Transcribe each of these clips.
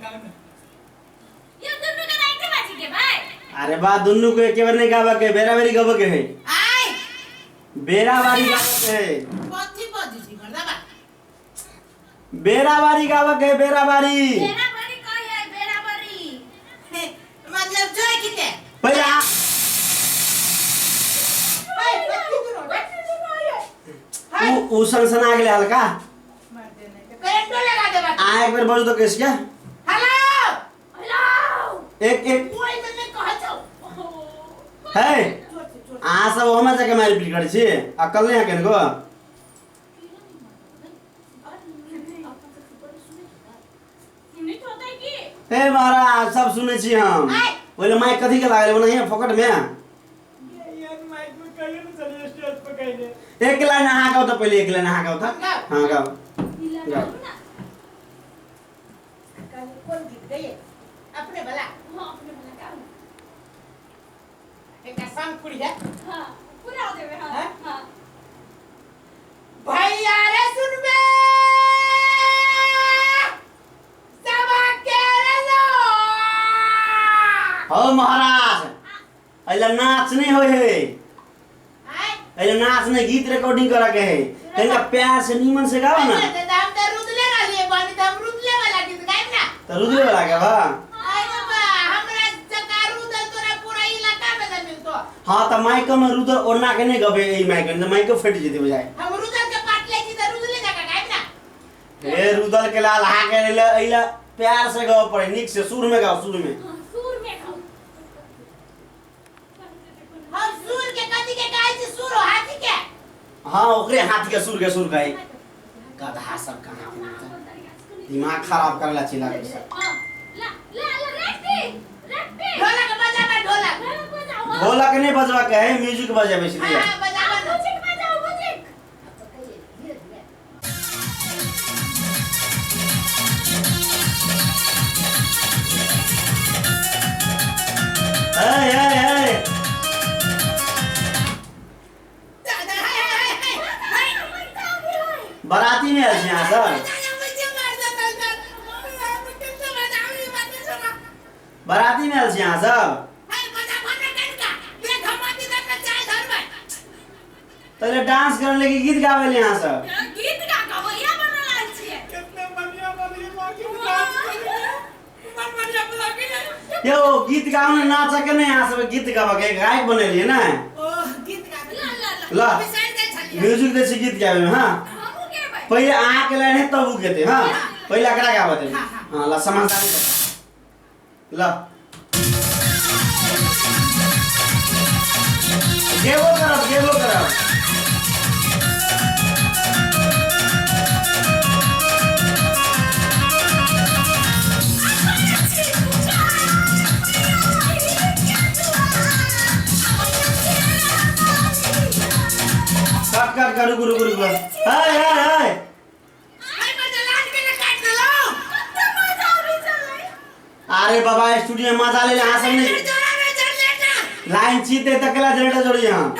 गाओ ना। यो दुनू के तो एके बाजी के भाई। अरे बा दुनू के एके बेर नहीं गावे के, बेरा बेरी गावे के है। आय बेरा बारी गावे के है। कथी बजै छी मर्दाबा? बेरा बारी गावे के है, बेरा बारी। बेरा बरी कही है बेरा बरी। मतलब जोय किते पहिले हाय कथी दुनो हाय। उ उ सनसना गेलै हल्का। मार देने के करंटो लगा देबा। आ एक बेर बजू तो कैसे क्या? Hello hello. एक एक कोई तो नहीं कहै छौ। है अहाँ सब ओहमे जाके मारि पीट करै छी, अक्कल नहि है कनिको? सुनित होतै की? हे महाराज, सब सुनै छी हम। ओहिले माइक कथी के लागल ओनाहिए फोकट में? यार माइक में कहियो ना चलिए स्टेज पर कहिले। एक लाइन अहाँ गाउ तऽ पहिले, एक लाइन अहाँ गाउ तऽ। गाउ। हाँ गाउ। ढीला गाउ। गाउ ना। कोन गीत गइए? अपने वाला? हाँ, अपने वाला गाउ। एकटा संग पुरी है। हाँ, पूरा देबै। हाँ। हाँ? हाँ। भैया रे सुनबे सबा के रे लो। हौ महाराज, एहि नाच नहीं होय है। आय एहि नाच नहीं, गीत रिकॉर्डिंग करे के है। तनिका प्यार से नीमन से गाओ ना। अरे तो हम तो रुदले रहलिए बनी, तो हम रुदले वाला गीत गाइब ना। तऽ रुदले वाला के बा। आय रे बा, हमरा जका रुदल तोरा पूरा इलाका में न मिलतो। हाँ तऽ माइक में रुदल ओना के नहीं गबे, एहि माइक में माइक फटि जेतै बुझाइ। हम रुदल के पाट ले छी त रुदले जका गाइब ना। हे रुदल के लाल अहाँ के एहि एहि प्यार से गाओ पड़े, नीक से सुर में गाओ, सुर में। हाँ, सुर में गाउ। हम सुर के कथी के गाय छी? सुर हो हाथी के? हाँ ओकरे हाथी के सुर के सुर कहे। गधा सब कहाँ के नाम छै? दिमाग खराब करेला चिल्ला के सब। हाँ, ला ला ला रैपी रैपी। ढोलक बजाबा, ढोलक। ढोलक बजाओ। ढोलक नहीं बजवा के है, म्यूजिक बजाबे छै। हाँ बजाबा ना। म्यूजिक बजाओ, म्यूजिक। हे हे हे बराती में आयल छी अहाँ सब? बराती में आयल छी अहाँ सब? पहिले डांस करे लगी गीत गावे ले अहाँ सब? गीत गा गवैया बनल आयल छियै। कितना बढ़िया बढ़िया बाकी डांस करे मन बढ़िया लगे। यौ गीत गावे ने नाच के नहीं, अहाँ सब गीत गावे के गायक बनेलिए ना। ला ला ला। ला म्यूजिक दै छी गीत गावे में। हाँ हमहूँ गेबै। पहिले अहाँ के लाइन है तब उ गेतै। हाँ पहिले एकरा गावे दे। हाँ ला समझदारी कर ला, गेबो करब, गेबो करब। कट कट कर, रुक रुक रुक, हाय हाय हाय। अरे बाबा, स्टूडियो में मजा ले ले अहाँ सब नहीं लाइन चीते तक केला जनरेटर जोड़ी यहाँ।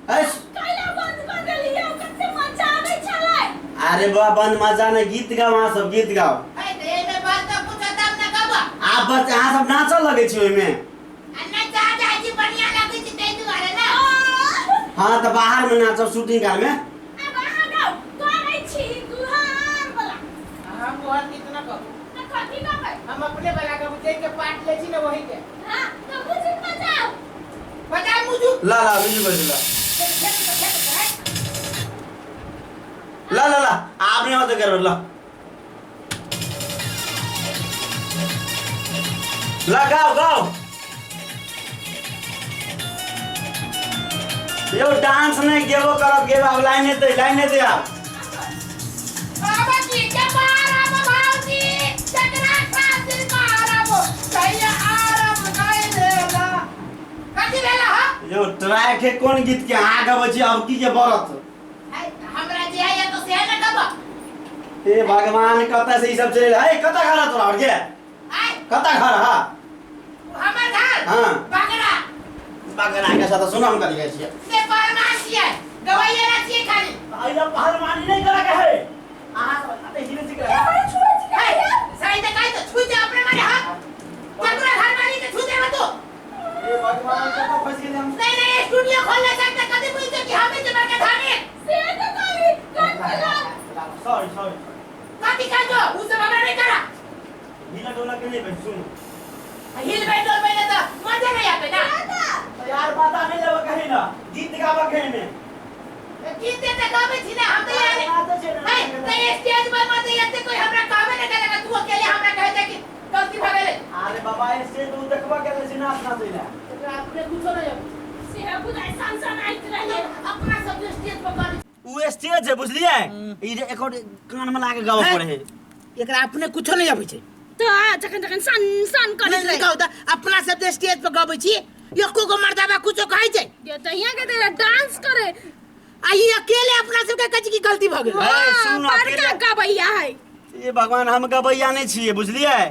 अरे अरे बाबा बंद मजा नहीं, गीत गाओ अहाँ सब, गीत गाओ। आप बस अहाँ सब नाचऽ लगै छी ओहिमे। हाँ तऽ बाहर में नाचब शूटिंग काल में। हम तोहर गीत न कहू, हम अपने वाला कहू, जे के पाठ ले छी ना वही के। बजा मुझू। ला ला म्यूजिक बज ला ला ला ला, आप नहीं होते कर ला ला गाओ गाओ। यो डांस नहीं गेबो करब, गेबो अब लाइन हेतै, लाइन हेतै आब। बाबा जी के मारब भौजी, जकरा खातिर मारब कहिया आरब गइल ना। कथी भेला ह? यो ट्रैक है कोन गीत के अहाँ गबै छी अब की के बरत? हमरा जे है तो से न गब। हे भगवान, कतऽ से ई सब चलि हे? कतऽ घर है तोरा के? आय कतऽ घर है हमर घर? हाँ। बागरा। पागल आके साथ सुनो हम कथी कहै छियै। से पहलवान छियै, गवैया ना छियै खाली। अइला पहलवानी नहीं करे के है। अहाँ सब अते हिरे छी के है, सही त कहै त छुइ दे अपने मारे हाथ। तकरा घर वाली के छू देबे तू। ए भगवान कतऽ फंस गेलियै हम। नहीं नहीं, स्टूडियो खोलने सकते कदी बुझते कि हमें जे बड़का धाने। से तो खाली कान लगा। Sorry sorry. कथी कहै छौ? उ सब हमरा नहीं करा। हिला डोला के नहीं बैठ सुनो। हिल बैठ डोल बैठ त मजा नहीं आते ना। तो यार बाता नहीं लेबे कहीं ना गीत गाबे के में। गीत ते गाबै छी ना हम त यार। है त स्टेज पर मत एते कोई हमरा कहबे न करेगा, तू अकेले हमरा कहै छै कि गलती भ गेलै। अरे बाबा स्टेज पर देखबा के छै नाच नाचैला। एकरा अपने कुछो नहीं आबै। से बुझाइ सन सन आइत रहिए। अपना सब जे स्टेज पर करै। उ स्टेज है बुझलियै, ई जे एकर कान में लाके गाबे पड़े है। एकरा अपने कुछो नहीं आबै छै। त जखन जखन सन सन करै नहीं कहू त अपना सब जे स्टेज पर गाबै छी एको गो मर्दाबा कुछो कहै छै। ये त हियां के तेरा डांस करे। आ ई अकेले अपना सब के कहै छै कि गलती भ गेलै। ए, सुन, बड़का अकेले- गबैया है। ए भगवान हम गबैया नहीं छियै बुझलियै।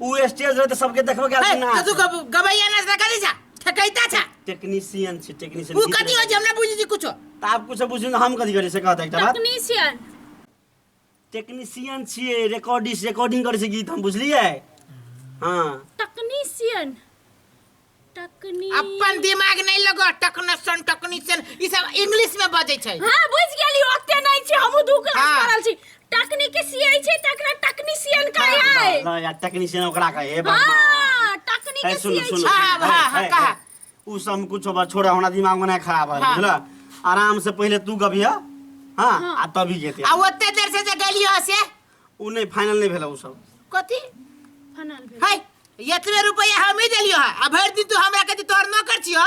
उ स्टेज रहे त सबके देखबे के है, ना। त तू गबैया ना कथी छा? ठकैता छा। टेक्नीशियन छी टेक्नीशियन। उ कथी होइ छै हमरा बुझै छी कुछो। त आप कुछ बुझू न हम कथी करै से कहत एकटा बात। टेक्नीशियन टेक्नीशियन छियै, रिकॉर्डिस्ट रिकॉर्डिंग करै छै गीत हम बुझलियै। हां टेक्नीशियन टकनी अपन दिमाग नहीं लगो, टेक्नीशियन टेक्नीशियन ई सब इंग्लिश में बजै छै। हां बुझ गेली, ओते नहीं छी हमहु दू क्लास हाँ। पढ़ल छी। तकनीकी सीए छै तकरा टेक्नीशियन कहै है। ल यार टेक्नीशियन ओकरा कहै हे भगवान। हां ए तकनीकी सुन सीए सुन छै। हाँ, हाँ, हाँ, कहा। उ सब कुछ बात छोड़ा, हमरा दिमाग में नहीं खराब है हाँ। बुझला। आराम से पहले तू गबिया हां आ तभी गेते। आ ओते देर से जे गेलियो से उ नहीं फाइनल नहीं भेल उ सब। कथी फाइनल भेल? है एतबे रुपया हम ही देलियो है आ भरि दिन तू हमरा कथी तोहर नौकर छियो?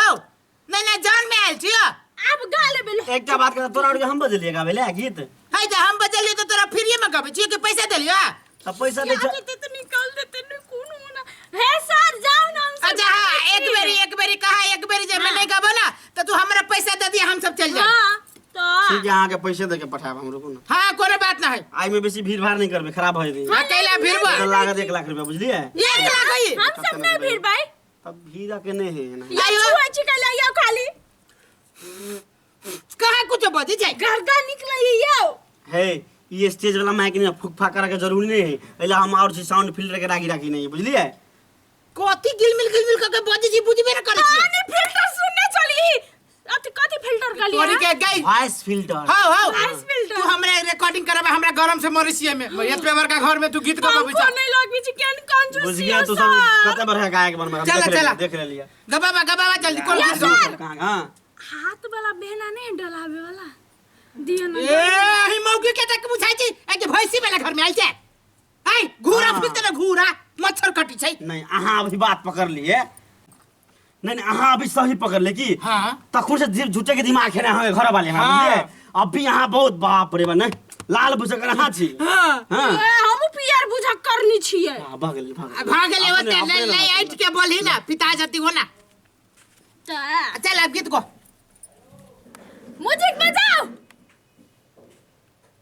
नहीं नहीं जान में आयल छियो। आब गा लेबे। एकटा बात कर, तोरा और हम बजलिए गाबै ले गीत? है त हम बजलियो त तोरा फ्रीए में गाबै छियो कि पैसा देलियो? त पैसा दै यहाँ के तो निकाल देते न कोनो ना। हे सर जाओ ना हम सब। अच्छा हां, एक बेरी कहा, एक बेरी जे मैं नहीं गाबो ना त तू हमरा पैसा दे दिया हम सब चल जाए। हां तो ठीक है, अहाँ के पैसे दे के पठाब हम, रुकू ना। हां कोनो बात ना है। आई में बेसी भीड़ भाड़ नहीं करबे, खराब हो जेतै। हां कैला भीड़ बा तो लागत 1 लाख रुपया बुझलिए। 1 लाख है? हम सब नहीं भीड़ भाई। तब भीड़ के नहीं है ना। या छुआ छी कैला या खाली कहा कुछ बजी छै गर्दा निकलै यो। हे ये स्टेज वाला माइक नहीं फुक फा करे के जरूरी नहीं है, एला हम और छी साउंड फिल्टर के राखी राखी नहीं बुझलिए। कथी गिलमिल गिलमिल क के बजी छी बुझबे न करै छी। पानी फिल्टर सुनने चली अथि कथी फिल्टर कलिया? तोरी के गई वॉइस फिल्टर। हां हां वॉइस फिल्टर। तू हमरा रिकॉर्डिंग करबे, हमरा गरम से मरै छियै में एतबे बड़का घर में तू गीत गबै पंखो नहीं लगबी छी केन कंजूस बुझ गया तू सब कते बड़का गायक बनबे। हम चला, चला। देख लेलिए। गबाबा गबाबा जल्दी कोन गीत कहां? हां हाथ वाला बेना नहीं डलावे वाला दियो ना। ए ही मौकी के तक बुझाई छी ए के भैंसी वाला घर में आइल छै। ऐ घूरा हाँ। फिर घूरा मच्छर कटी छै। नहीं अहाँ अभी बात पकड़ लिए। नहीं नहीं अहाँ अभी सही पकड़ ले की। हाँ। तखन से जीव झूठे के दिमाग है ना हमें घर वाले। हाँ हाँ। बुझलिए? अभी यहाँ बहुत बाप रे बा नहीं लाल बुझक अहाँ छी। हाँ। हाँ। ए हमहु पियर बुझक करनी छियै। हाँ, भगल भगल। भाग ले ओते अपने ले अपने ऐठ के बोलही ना पिता जती हो ना। त चल अब गीत गो। म्यूजिक बजाओ।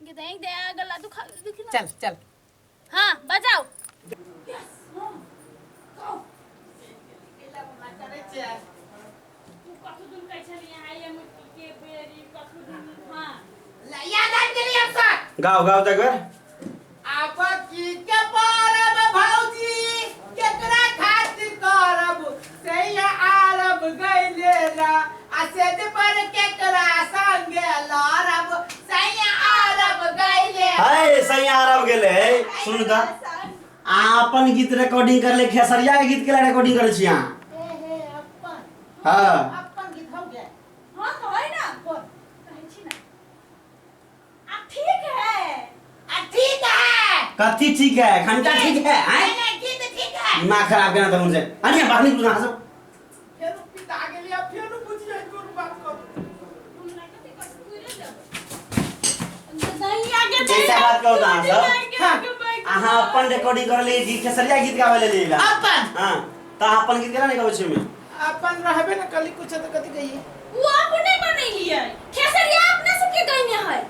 ये देख दे गला दुखा दुखी ना। चल चल। हां बजाओ। तू कथु दिन कहै छली I am के बेरी कथु दिन। हां याद आबि गेलै अब सर। गाओ गाओ तक बेर। आब की के परब भौजी केकरा खातिर करब सैया आरब गइले ना आ सेज पर केकरा संगे लड़ब सैया आरब गइले। हाय सैया आरब गेले। सुन त अहाँ अपन गीत रिकॉर्डिंग कर ले, खेसरिया के गीत के रिकॉर्डिंग करै छी अहाँ। हे हे अपन। हां अपन गीत हो गया। हां कहै ना कहै छी ना। आ ठीक है। आ ठीक है। कथी ठीक है? घंटा ठीक है? हैं? नहीं नहीं गीत ठीक है। दिमाग खराब केना तहुन से। अरे बाहर निकलू ना सब। फेर पिता गेलियै फेर बुझियै कोन बात करू। हमरा कथी करू देब नहीं आगे जैसा बात कहू त अहाँ सब। हां अहाँ अपन रिकॉर्डिंग कर ले गीत खेसरिया गीत गावे ले लीला। अपन। हां त अहाँ अपन गीत केना नहीं गाबै छी में? अपन रहबे न कली कुछ त कथी कहिए। वो अपने बनेलियै खेसरिया अपने सबके गइने है।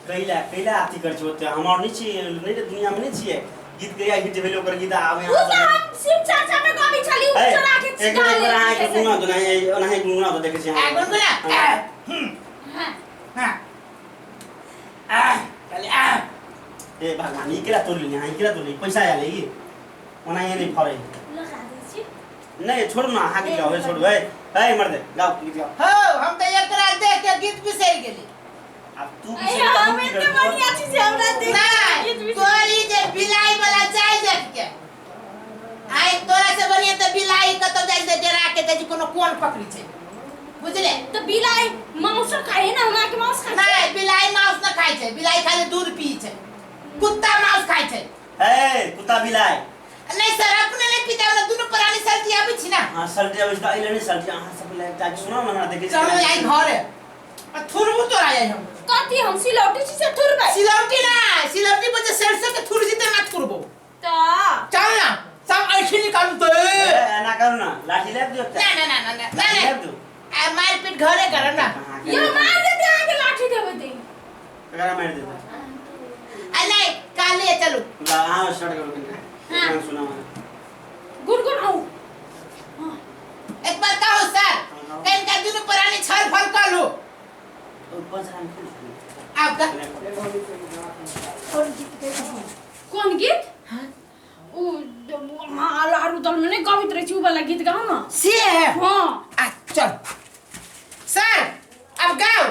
कैला कैला अथी कर छी ओते हम और नहीं छी नहीं रे दुनिया में नहीं छियै। गीत के हिट भेल ओकर गीत आवे। उ त हम शिव चर्चा में गाबै छली, उ चोरा के एक बेर अहाँ के गुनगुना दो, नहीं ओनाही गुनगुना दो, देखै छी। आ गुनगुना। हां हां आ चल आ। ए भगवान, ई केला तोड़ ली, ई केला तोड़ ली, पैसा आयल ई ओनाही नहीं फरै। लगा दै छी। नहीं छोड़ू ना, अहाँ गीत गाओ, छोड़ू। ए ए मर दे, गाओ गीत गाओ। हो हम त एकरा देख के गीत बिसरि गेली। अब तू ए हम एते बढ़िया छी से हमरा देख नहीं तोरी जे बिलाई वाला चाय देख के आई, तोरा से बढ़िया त बिलाई कतौ जाइ से डरा के जाइ कोनो कोन पकड़ी छै, बुझले? त बिलाई मांस खाए ना, हमरा के मांस खाए। नहीं बिलाई मांस न खाइ छै, बिलाई खाली दूध पी छै, कुत्ता मांस खाइ छै। ए कुत्ता बिलाई नहीं सर, अपने नहीं पीता ना, दोनों प्राणी सल्टी आबै छी ना। हां सल्टी आबै छी त अइले नहीं सल्टी, अहाँ सब ले ताकि सुनाउ ना, हमरा देखै छी। चलू आई घरे आ थुरबू तोरा आई हम। कथी हम सिलौटी छी से थुरबै? सिलौटी ना, सिलौटी पर जे सरसों के थुर जीते ना थुरबो। त चल ना सब ऐठी निकालू तो। ए एना करू ना, लाठी ले दियो। ना ना ना ना ना ना ना आ मार पीट घरे करब ना। यो मार देते आके लाठी देबै ते। एकरा मार देते। आ नहीं काले चलू। ला हां स्टार्ट करू कनी। हां सुनाओ। गुनगुनाऊ। एक बार कहो सर, कहीं का दुनु प्राणी छल फल कर लो। आपका कौन गीत गाबै? कौन गीत? हां उ आलू दल में नहीं गाबैत रहै छी, उ वाला गीत गाओ ना। से है। हां आ चल सर अब गाओ।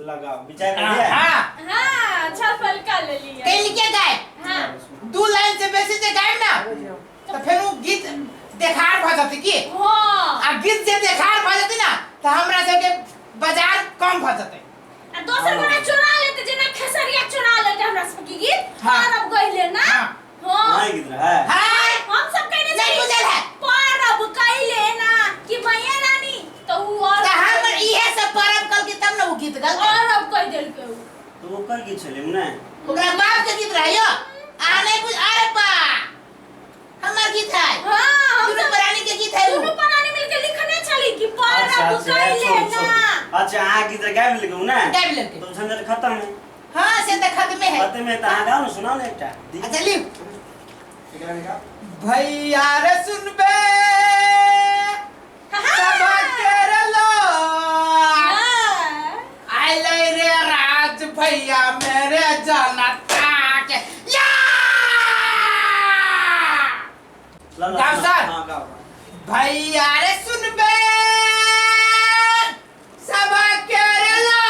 लगाओ विचार कर लिया। हां हां छल फल कर लेलिए। कहीं लिखे गाए। हां दू लाइन से बेसी जे गाए ना त फेर उ गीत देखार भ जतै की। हां आ गीत जे देखार भ जतै ना त हमरा सबके बाजार कम भ जतै। आ दोसर गोरा चोरा लेते, जेना खेसरिया चोरा लेते हमरा सबके गीत। हाँ। परब गइले ना। हाँ। हां हां गीत रहे। हां हम सब कहने नहीं बुझल है। परब गइले ना कि मैया रानी त उ और त हमर इहे सब परब कल के तब ना उ गीत गल और कह देलकै उ। तो ओकर गीत छलै ने, ओकरा बाप के गीत रहयो। आ नहीं बुझ, अरे बा हमर गीत है। हां हम दुनू प्राणी के गीत है। उ दुनू प्राणी मिलके लिखने छली कि परब गइले ना। अच्छा अहाँ गीत गाबि लेलकै ने? गाबि लेलकै। तो झंझट खत्म है। हां से त खत्म है। खत्म है त अहाँ गाओ ना, सुनाओ ना एकटा। अच्छा लिख। एकरा में गाओ। भैया रे सुनबे सब केर लो आइले रे राज भैया मेरे जनता के या। गाओ सर। हां गाओ। भैया रे सुनबे सब केर लो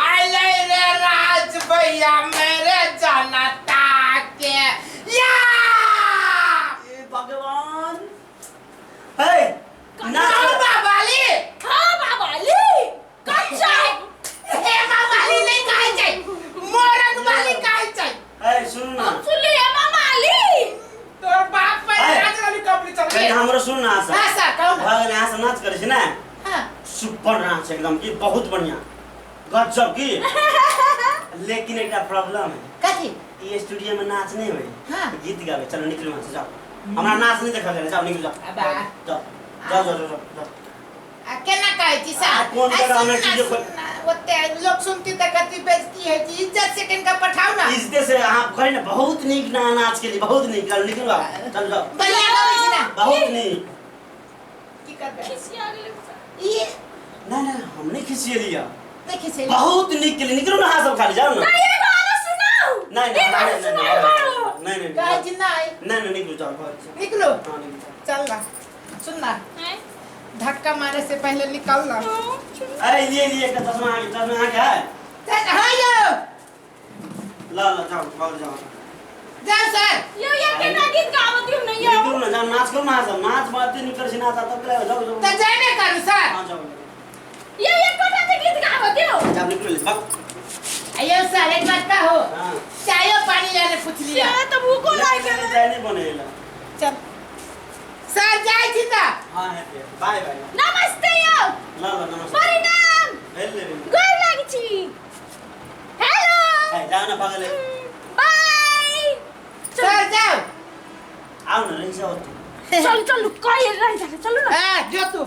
आइले रे राज भैया मेरे जनता के या। ए भगवान हे ना बाबाली। हां बाबाली कच्चा हे बाबाली नहीं कहै छै, मोरंग वाली कहै छै। ए सुन ना, हम सुनली हे बाबाली। तोर बाप पर राज वाली कंपनी चल कहीं हमरो सुन ना सर। हां सर कहू ना। भगवान यहां से नाच करै छै ना। हां सुपर नाच एकदम की, बहुत बढ़िया गजब की। लेकिन एकटा प्रॉब्लम है। कथी? ई स्टूडियो में नाच नहीं होई। हां गीत गावे। चलो निकलू वहां से, जाओ। हमरा नाच नहीं देखल जाए, जाओ निकल जाओ। अब जाओ जाओ जाओ जाओ जाओ। आ केना कहै छी सर? कोन जगह हमरा स्टूडियो खोल ओते लोग सुनती त कथी बेइज्जती है छी, इज्जत से कनका पठाओ ना। इज्जत से आप कहि ना, बहुत नीक ना नाच के लिए, बहुत नीक। चलो निकलू आप, चलो जाओ। बढ़िया गाबै छी ना। बहुत नीक। की करबै? खिसिया गेलै ई ना ना हम नहीं खिसियलिया, नहीं खिसियली। बहुत नीक के लिए निकलू ना, हां सब खाली जाओ ना। नहीं एगो आरो सुनाओ। नहीं नहीं नहीं नहीं कहै छी नहीं नहीं नहीं निकलू, जाओ घर से निकलो। हां निकलो, चल ना। सुन ना, धक्का मारे से पहले निकल ना। अरे ये लिए का चश्मा आ गया, चश्मा आ गया है। हां यो ला ला जाओ घर जाओ जाओ सर। यो ये केना गीत गावत हो नहीं यो? निकलू ना, जाओ नाच करू ना, सब नाच बात नहीं कर छी ना, तब के जाओ जाओ। त जाबे करू सर। हां जाओ। ये ये कोना के गीत गावत हो? जाओ निकलू ले भाग। आयो सर एक बात कहो। हां चाय पानी लाने पूछ लिया। ये तो भूखो लाग गेलै। चाय नहीं बनेला। चल सर जाय छी त। हां है बाय बाय। नमस्ते यो। ला ला नमस्ते। परिणाम। भेल ले। गोर लागी छी। हेलो। ए जाओ ना पागल है। बाय। सर जाओ। आओ ना रही जाओ तू। चल चल कहि रहि जा, चलू ना। हां जो तू।